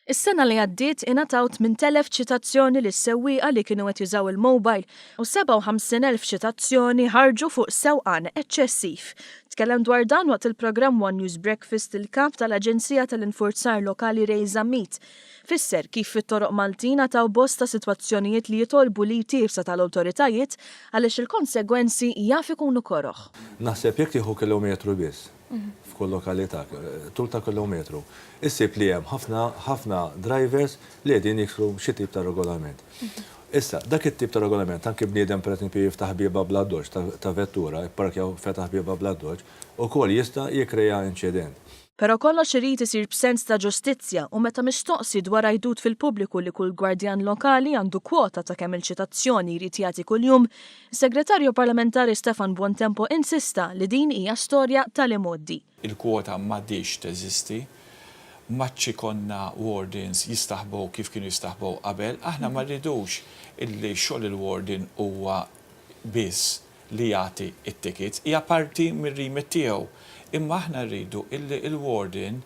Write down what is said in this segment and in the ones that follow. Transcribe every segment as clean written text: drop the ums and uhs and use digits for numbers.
Is-sena li għaddiet ingħataw 8,000 ċitazzjoni lis-sewwieqa li kienu qed jużaw il-mobile u 57,000 ċitazzjoni ħarġu fuq sewqan eċċessiv. Tkellem dwar dan waqt il-programm One News Breakfast il-Kap tal-Aġenzija tal-Infurzar Lokali Ray Zammit. Fisser kif fit-toroq Maltin ngħataw bosta sitwazzjonijiet li jitolbu l-id iebsa tal-awtoritajiet għaliex il-konsegwenzi jaf ikunu koroh. Naħseb jekk tieħu kilometru biss, f'kull lokalità, tul ta' kilometru, issib li hemm ħafna, ħafna drivers li qegħdin jiksru xi tip ta' regolament. Issa, dak it-tip ta' regolament, anki bniedem pereżempju jiftaħ bieba bl-addoċċ ta' vettura, ipparkja u fetaħ bieba bl-addoċċ, ukoll jista' jikkrea inċident. Però kollox irid isir b'sens ta' ġustizzja u meta mistoqsi dwar għajdut fil-pubbliku li kull gwardjan lokali għandu kwota ta' kemm il-ċitazzjoni jrid jagħti kuljum, Is-Segretarju Parlamentari Stefan Buontempo insista li din hija storja tal-imgħoddi. Il-kwota m'għadhiex teżisti. M'għadx ikollna wardens jistaħbew kif kienu jistaħbew qabel. Aħna ma rridux illi xogħol il-warden huwa biss li jagħti t-tickets. Hija parti mir-remit tiegħu. Imma aħna rridu illi l-warden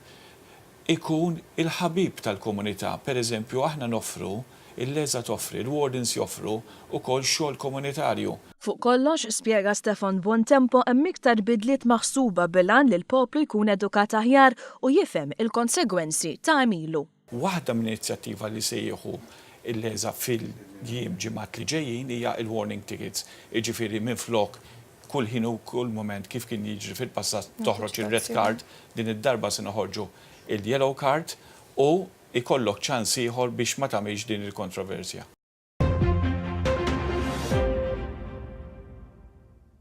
ikun il-ħabib tal-komunità. Per eżempju, aħna noffru, il-LESA toffri, il-wardens joffru wkoll xogħol komunitarju. Fuq kollox, spjega Stefan Buontempo, hemm iktar bidliet maħsuba bil-għan li l-poplu jkun edukat aħjar u jifhem il-konsegwenzi ta' għemilu. Waħda mill-inizjattiva li se jieħu l-LESA fil-jiem, ġimgħat li ġejjin hija l-warning tickets, jiġifieri minflok kull ħin u kull mument kif kien jiġri fil-passat toħroġ ir-red card, din id-darba se noħorġu il-yellow card u jkollok ċans ieħor biex ma tagħmilx din il-kontroversja.